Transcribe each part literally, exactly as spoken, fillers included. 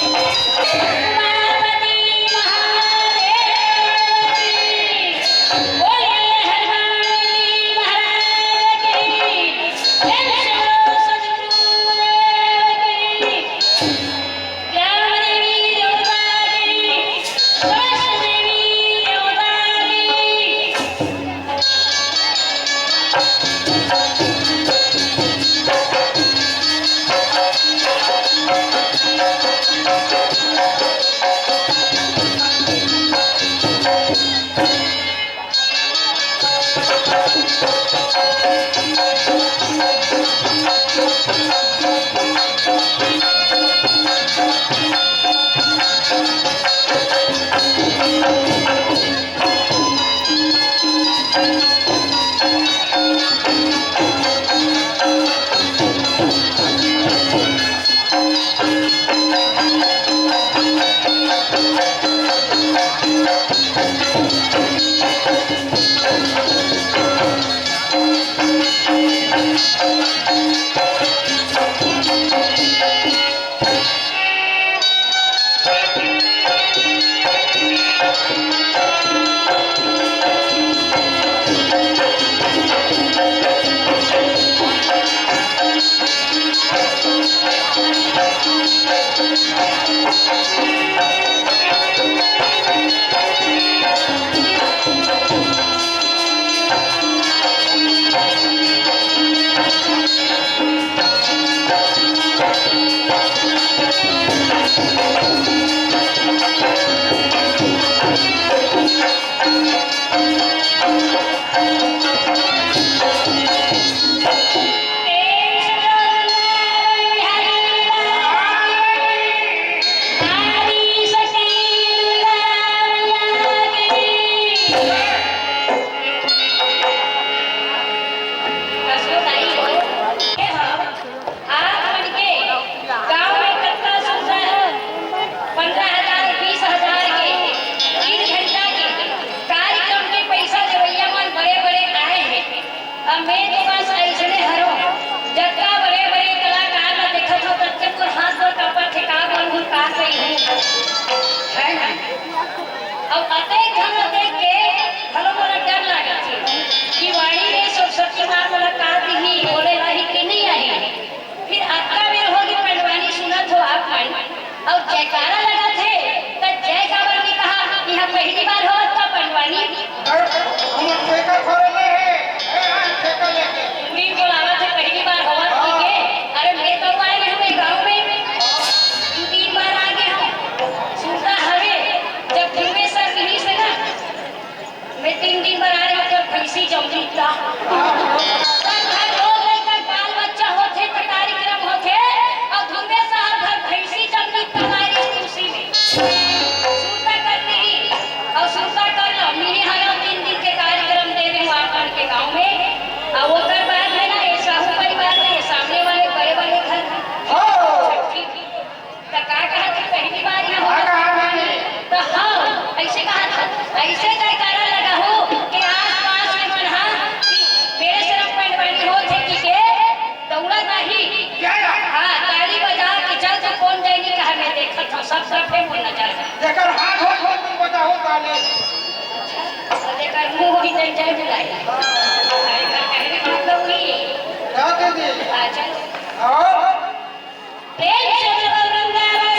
उमापति महादेव की, बोलिए हनुमान जी महाराज की, जय बोलो सतगुरु देव की, ग्राम देवी देवता की, समस्त देवी देवता की। आप मन के गांव में कतना सुंदर पंद्रह हजार, बीस हजार के तीन घंटा के कार्यक्रम के पैसा देवइया मन बड़े-बड़े आए हे। अब मैं तो बस अइसने हरों, जतका बड़े-बड़े कलाकार ला देखत हों, ततके मोर हाथ गोड़ कांपत हे, का बोलहूं, का कहिहूं, है ना? अउ अतेक झन ला देख के घलो मोला डर लागत हे कि वाणी में सरस्वती माँ मोला का दिही, बोले ला आही कि नहीं आही। फिर अतका बेर होगे पंडवानी सुनत हों आप मन, अउ जयकारा लगत हे, त जय काबर नइ कहा? इहाँ पहली बार होवत का पंडवानी? अरे, हमर ठेका थोड़े ले हे, ए, आ ठेका लेके। पूरी बोलावत हे, पहली बार होवत हाँ। ठीक हे। अरे, मैं तो आए हूँ गाँव में, दू तीन बार आ गए हूँ, सुनता हवे, जब फिर में सर नहीं से ना, मैं तीन दिन बर आए हूँ, तो भैंसी जमली ता। सब घर लोग लेकर बाल बच्चा होथे, तो कार्यक्रम होथे, अउ धुंधे साहब घर भैंसी जमली ता, बारिश खुशी में। सुरता कर नहीं, अउ सुरता कर लो, मिनी हरा तीन दिन के कार्यक्रम दे रहे हूँ आप मन के गाँव में। अउ ओकर बाद में ना, ये साहू परिवार में, ये सामने वाले बड़े वाले घर, हाँ। छठी त का कहत हे, पहली बार यहाँ का होवत कहा हे? था? त हाँ, अइसे कहत हे, अइसे जयकारा लगाहू कि आस-पास के मन हा कि मेरे सिर पंडवानी होत हे कि के दौड़त आही। क्या? हाँ, ताली बजा के चल तो कौन जाय नइ कहा, मैं देखत हूँ, सब तरफ हे मोर नजर। जेकर हाथ होत हो तुम बजाओ ताली। अच्छा, जेकर मुँह होही तै जय बुलाही। हाँ। अरे, का कहने का मतलब हुई? क्या दीदी? अच्छा। और? प्रेम से बोलो वृंदावन।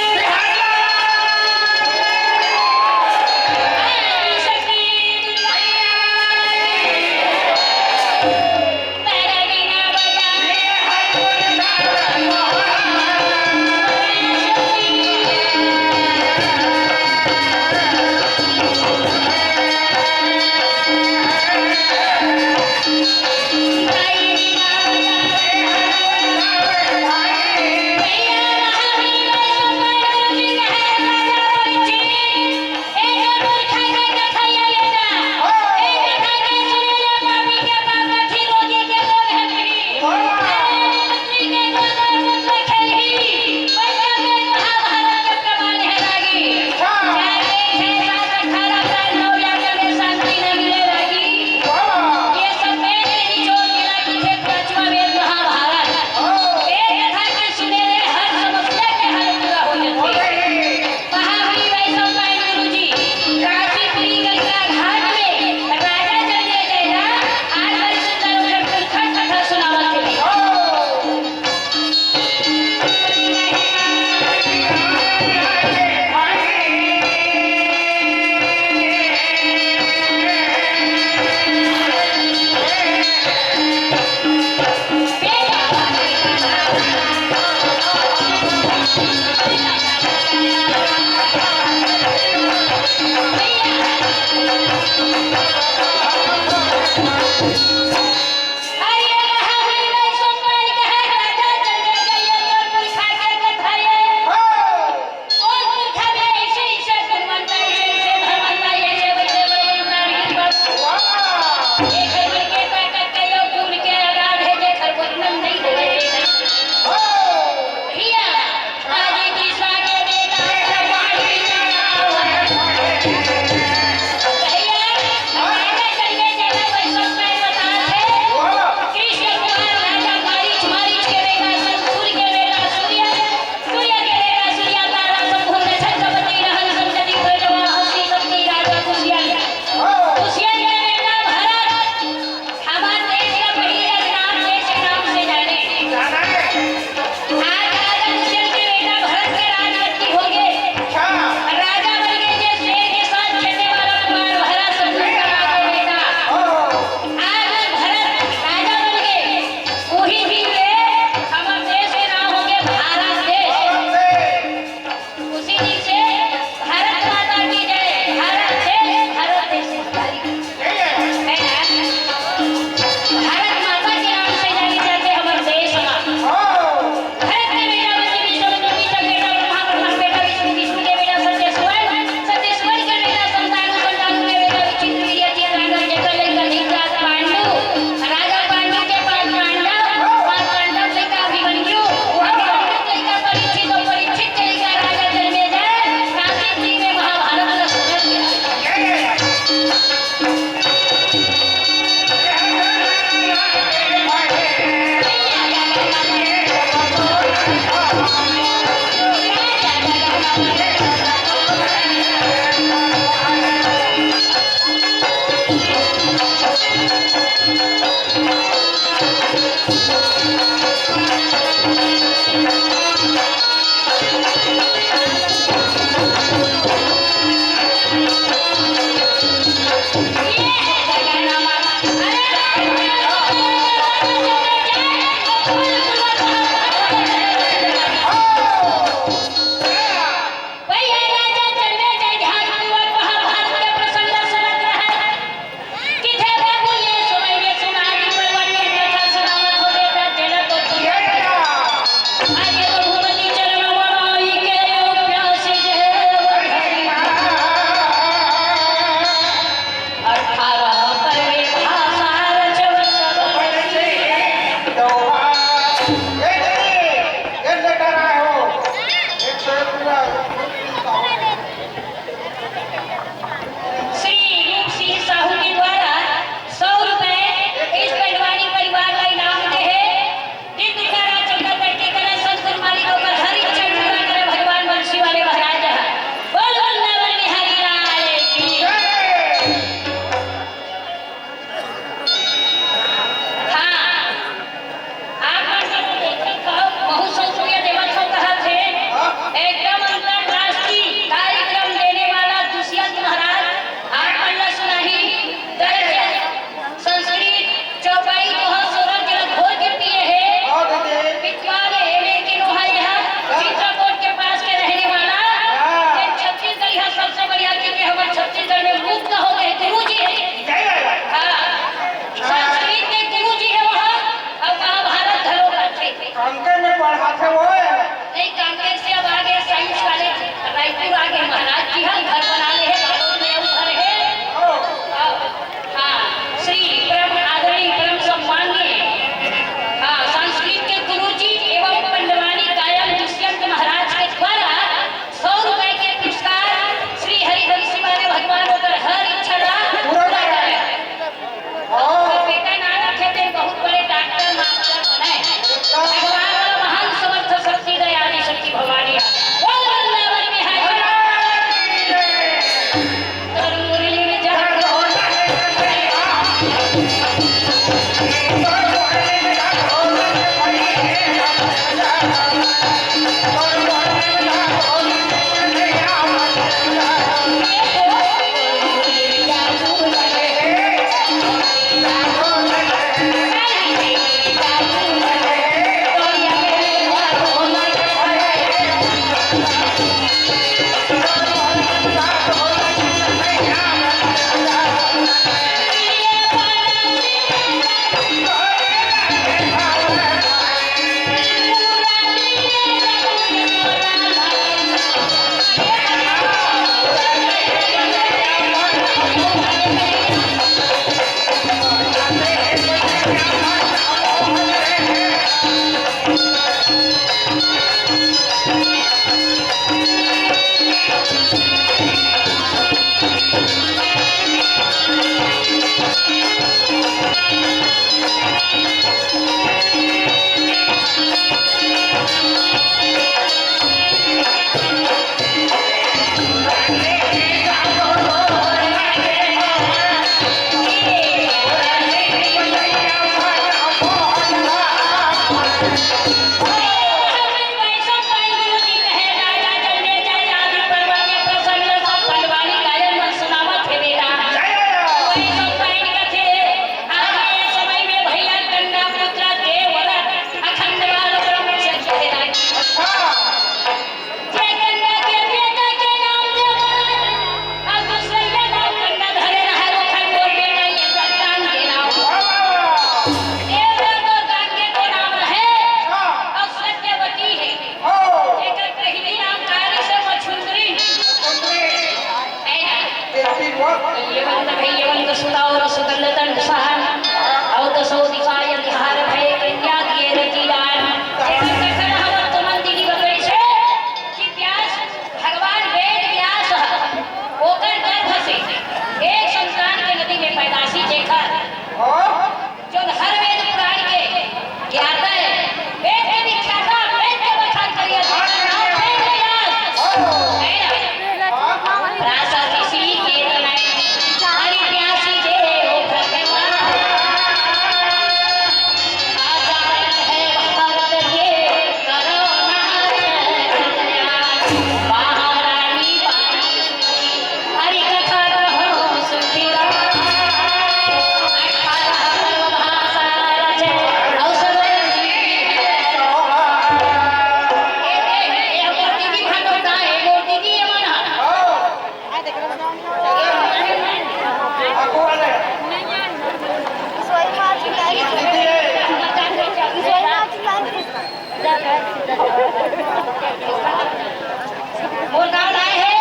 मोर नाम लाए हे,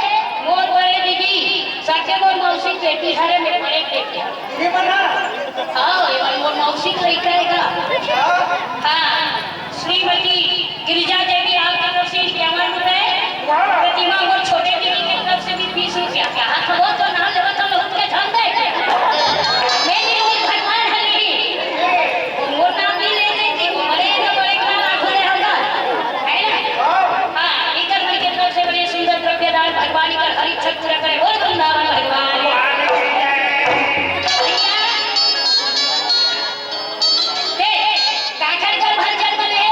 मोर बड़े दीदी, सच्चे मोर मौसी के बेटी हरे, मेरे बड़े बेटी। ये बना। हाँ, ये मोर मौसी के लड़का है का? हाँ, श्रीमती गिरिजा देवी, आपके तरफ से इक्यावन रुपए। वाह। प्रतिमा मोर छोटे दीदी के तरफ से भी बीस रुपया। क्या हाथ हो तो नाम लेवा तो लोग के धन दे। मैं नहीं हूँ, भगवान है नहीं। वो नाम भी ले लेती हूँ, बड़े ना बड़े का लाखों ले होगा, है ना? हाँ, इकर मन के तरफ से बड़े सुंदर द्रव्य दान भगवान इकर हर इच्छा पूरा करे। बोल वृंदावन भगवान। भैया, देख, काकर कर भर जल बने।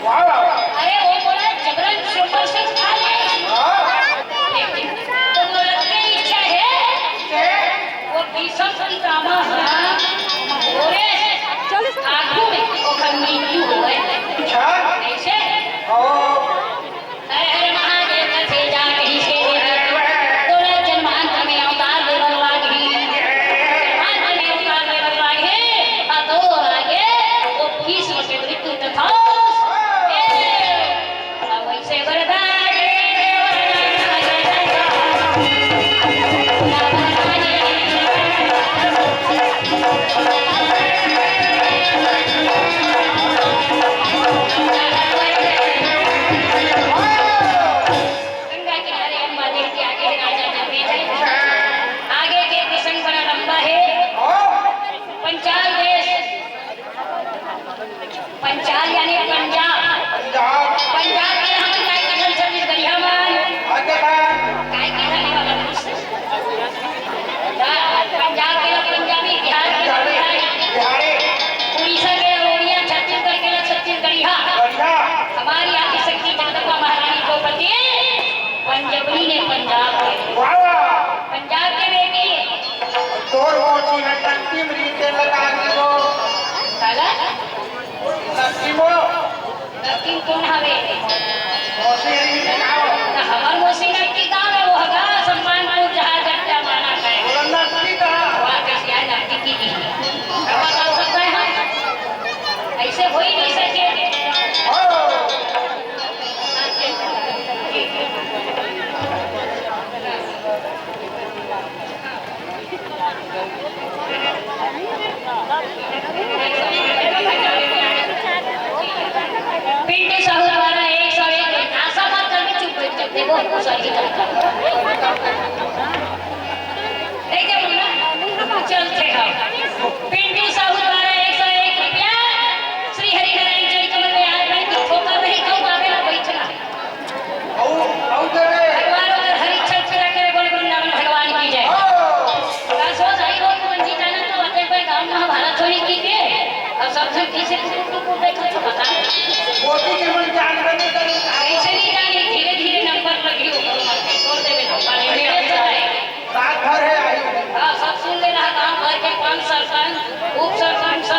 वाह, वाह। अरे, वो बोला, "जबरन सुपर से खा ले।" हाँ। लेकिन तो मोर के इच्छा है, वो भीष्म पितामह ह, ओरे आगू में ओकर मृत्यु हो गए। अच्छा। कैसे? ओ। हर हर महादेव कथे जा कही से, तोला जन्मांतर में अवतार लेवल लागी। जन्मांतर में अवतार लेवल लागी। आ तो आगे वो भीष्म के मृत्यु तथास। ए, अब वैसे वरदान दे, वरदान दे, वरदान दे। गंगा किनारे अम्बा देवी आगे हे राजा जन्मेजय। आगे के प्रसंग बड़ा लंबा है। पंचाल देश, पंचाल यानी पंजाब। पंजाब। पंजाब के हमन काय कथन छत्तीसगढ़िया मन? काय कथन? काय कथन? पंजाब के लोग पंजाबी, बिहार के लोग बिहारी, बिहारी। उड़ीसा के लोग उड़िया, छत्तीसगढ़ के लोग छत्तीसगढ़िया। बढ़िया। हमारी आदिशक्ति जगदम्बा महारानी द्रौपदी पंजबनी ने पंजाब के। वाह, वाह। पंजाब के बेटी। तोर मौसी ह टट्टी म रीते लगा दियो। काला? टट्टी मो। नक्की कोन हवे? मौसी हरी के गाँव। त हमर मौसी नक्की गाँव में वो हगा सम्मान को जहाँ जट्टा माना है। वो नक्की कहाँ? वहाँ कसिया नक्की की दी। अब बता सकते हैं हम? ऐसे हो ही नहीं सके। हो। पिंटू साहू द्वारा एक सौ एक, आशा मत कर, चुप बैठ जाते, वो सही करता। नहीं, जब ना, चल थे हम। पिंटू साहू द्वारा एक सौ एक रुपया, श्री हरि नारायण चरितमन में आज मैं ठोकर नहीं खाऊं, आवे ना बैठना। अउ, अउ करे। भगवान अगर हरि इच्छा पूरा करे, बोल वृंदावन भगवान की जय। हो। का सोच आई हो कि मंजी जाना तो आते कोई गाँव महाभारत होई की के? अब सब झन कैसे टुकुर टुकुर देखत हो बता। मोदी के मन जानबे नहीं करी। ऐसे नहीं जानी, धीरे धीरे नंबर लगी हो, छोड़ देवे तो पानी मेरे से है। रात भर है आई। हाँ, सब सुन ले रहा, गाँव भर के पांच सरपंच, उप सरपंच,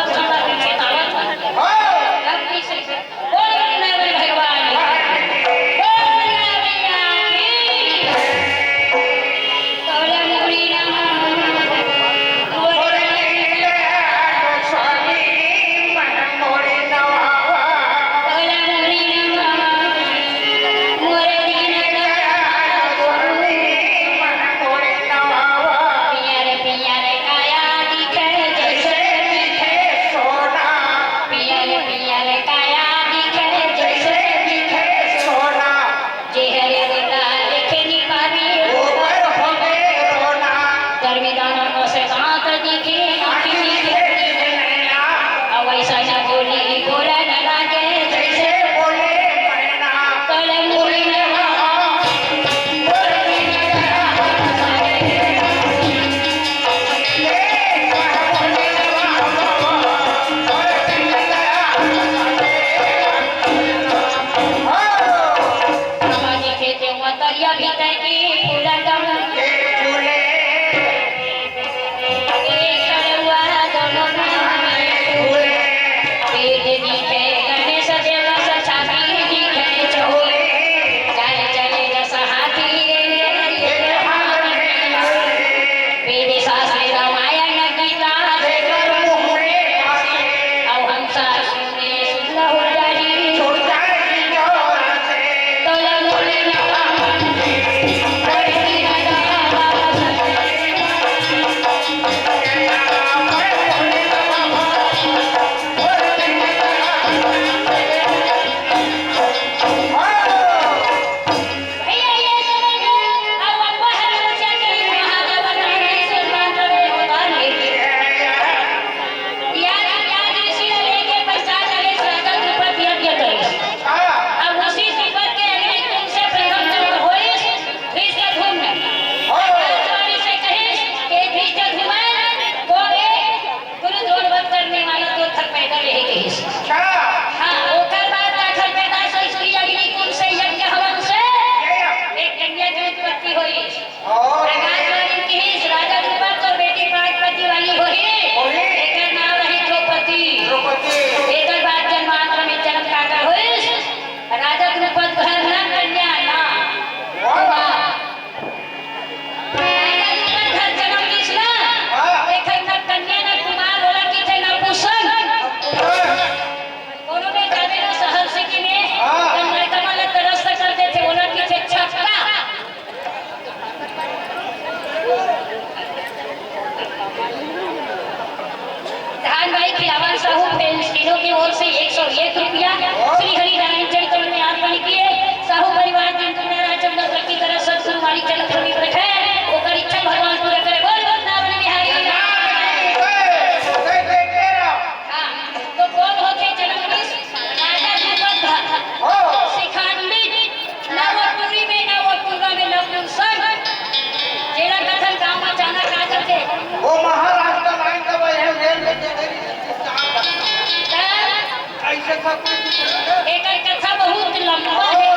एकर कथा बहुत लंबा हे।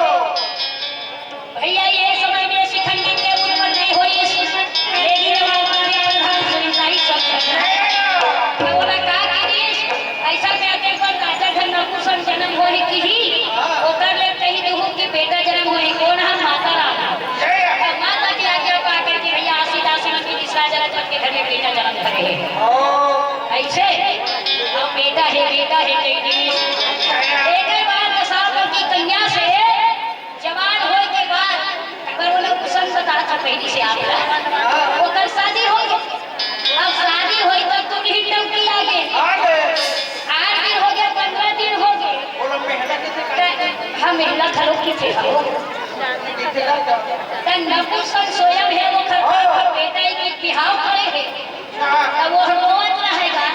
भैया, ये समय में शिखंडी के उत्पत्ति होइस, लेकिन जब आत्मा के प्रधान सुनता ही सब करता है। तो बोला, "का करिस? ऐसा में अतेक बड़ राजा घर नपुंसक जन्म होही किही, ओकर ले कही दुहू कि बेटा जन्म होही, कोन हम माता राम।" तो माता की आज्ञा पा करके भैया आशीदास मन की तीसरा जन्म के घर में बेटा जन्म करे हे। ऐसे, अब बेटा हे, बेटा हे, कही दिस। एकर बाद दशावर की कन्या से जवान होए के बाद, अगर वो लोग पसंद बता था पहली से आपला, ओकर शादी हो गई। अब शादी होई तो तुम ही टंकी आ गए। आठ दिन हो गया, पन्द्रह दिन हो गए। बोलो, मेहला किसे कहते हैं? त हम मेहला घलो की थे हो। त नपुंसक स्वयं हे, वो खरपाल का बेटा ही के बिहाव करे हे। त वो हर रोवत रहेगा।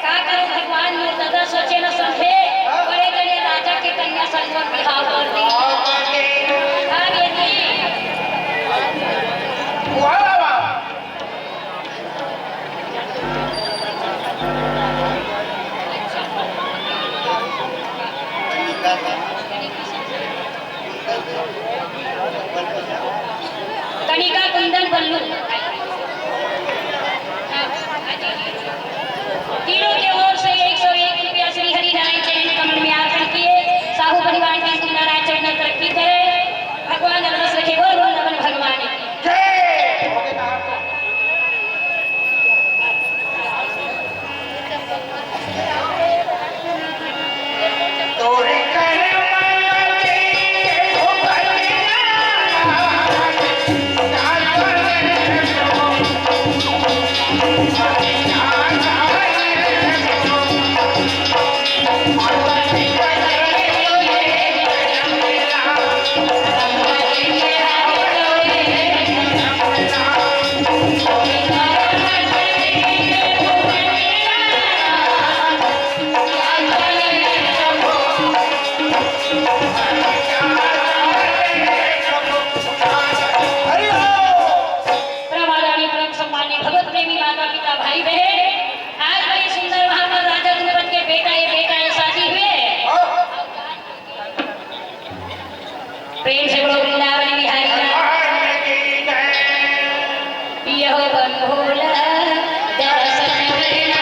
का करो भगवान, मोर ददा सोचे न समझे, बड़े जने राजा के कन्या संग मोर बिहाव कर दे। अब यदि कनिका कुंदन बल्लू। तीनों के ओर से एक सौ एक रुपया श्री हरि नारायण चरण कमल में अर्पण किए। साहू परिवार की तुम नारायण चरण तरक्की करे। भगवान अनबस रखे। बोल बोल नमन भगवान की। परम आदरणीय, परम सम्माननीय, भगवत प्रेमी माता पिता, भाई बहन, आज बड़ी सुंदर महापद राजा द्रुपद के बेटा ये, बेटा ये शादी हुए। प्रेम से बोलो वृंदावन बिहारी लाल। यहो बंधुला दर्शन बिना